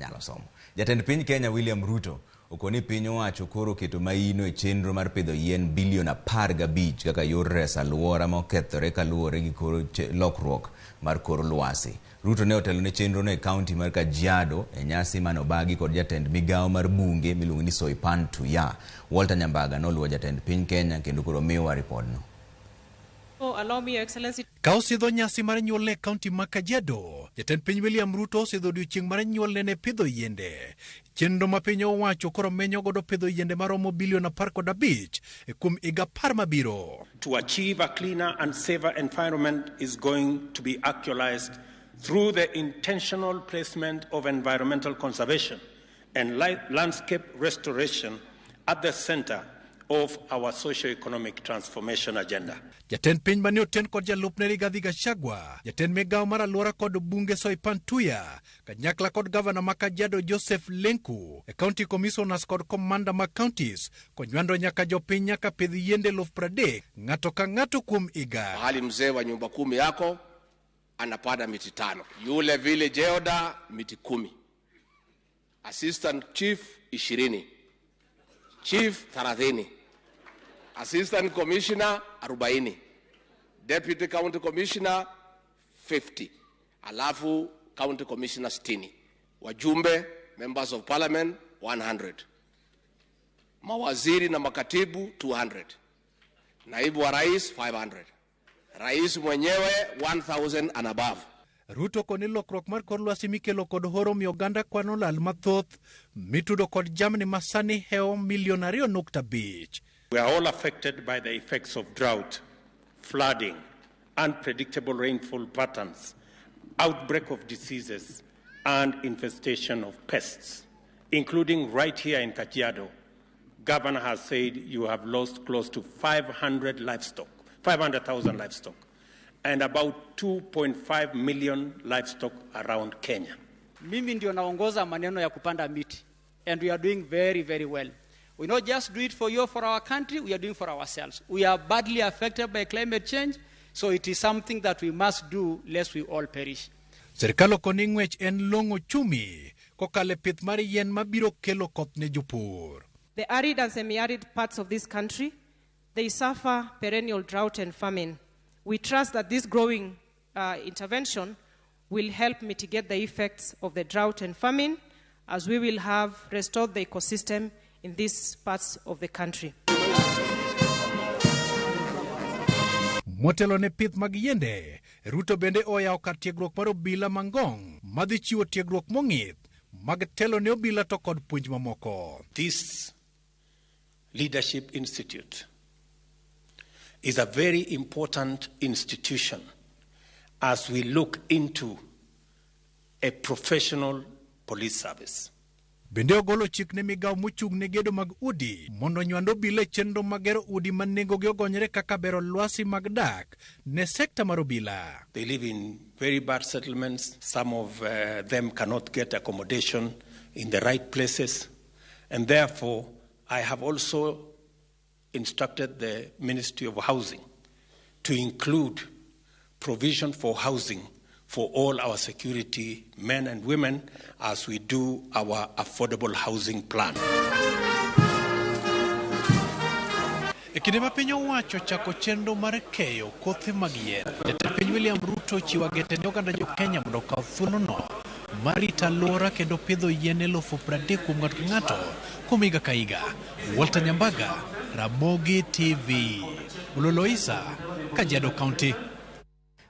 Anyalo somo. Jatend piny Kenya William Ruto okoni piny owacho koro oketo maino e chenro mar pidho yien bilion 15 kaka yor reso alwora ma okethore kaluwore gi kor lokruok mar kor lwasi. Ruto ne otelo ne chenro no e kaunti mar Kajiado e nyasi mane obagi kod jatend migawo mar bunge miluongo ni Soipan Tuya. Walter Nyambaga noluwo jatend piny Kenya kendo koro miyowa ripodno. Allow me, Your Excellency. Ka osidho nyasi mar nyuolne e kaunti ma Kajiado, jatend piny William Ruto osidho odiochieng' mar nyuolne ne pidho yiende. Chenro ma piny owacho koro menyo godo pidho yiende maromo bilion 15 e kuom higa 10 mabiro. To achieve a cleaner and safer environment is going to be actualized through the intentional placement of environmental conservation and landscape restoration at the center of our socio-economic transformation agenda. Jatend piny mane oten kod jalupne Rigathi Gachagua, jatend migawo mar alwora kod bunge Soipan Tuya, kanyakla kod gavana ma Kajiado Joseph Lenku, e county commissioners kod commander mag counties, konywando nyaka jopiny nyaka pidh yiende 30,000 ng'ato ka ng'ato kuom higa. Mahali mzee wa nyumba kumi yako anapanda miti 5, yule village elder miti 10, assistant chief 20, chief 30, assistant commissioner 40, deputy county commissioner 50, alafu county commissioner 60, wajumbe members of parliament 100, mawaziri na makatibu 200, naibu wa rais 500, rais mwenyewe 1000 and above. Ruto koni lokruok mar kor lwasi mikelo kod horo miyo oganda kwano lal mathoth mitudo kod jamni masani hewo milion 2.5. We are all affected by the effects of drought, flooding, unpredictable rainfall patterns, outbreak of diseases, and infestation of pests, including right here in Kajiado. Governor has said you have lost close to 500 livestock, 500,000 livestock, and about 2.5 million livestock around Kenya. Mimi ndio naongoza maneno ya kupanda miti, and we are doing very, very well. We not just do it for you, for our country, we are doing for ourselves. We are badly affected by climate change, so it is something that we must do lest we all perish. Sirkal okoni ng'wech en long'o chumi kokalo e pith mar yien mabiro kelo koth ne jopur. The arid and semi-arid parts of this country, they suffer perennial drought and famine. We trust that this growing intervention will help mitigate the effects of the drought and famine, as we will have restored the ecosystem in these parts of the country. Motelo ne pith mag yiende, Ruto bende oyawo kar tiegruok mar obila Mangong' madhi chiwo tiegruok mong'ith mag telo ne obila to kod puonj mamoko. This Leadership Institute is a very important institution as we look into a professional police service. Bende ogolo chik ne migawo mochung' ne gedo mag udi mondo onywand obila e chenro mag gero udi ma nengogi ogonyore kaka bero lwasi mag dak ne sekta mar obila. They live in very bad settlements. Some of them cannot get accommodation in the right places. And therefore, I have also instructed the Ministry of Housing to include provision for housing for all our security men and women as we do our affordable housing plan. E kinde ma piny owacho chako chenro mar keyo kothe mag yien, jatend piny William Ruto ochiwo agete ne oganda jo Kenya mondo okaw thuolono mar rito alwora kendo pidho yien 30,000 kuom ng'ato ka ng'ato kuom higa ka higa. Walter Nyambaga, Ramogi TV, Ololoisa, Kajiado County.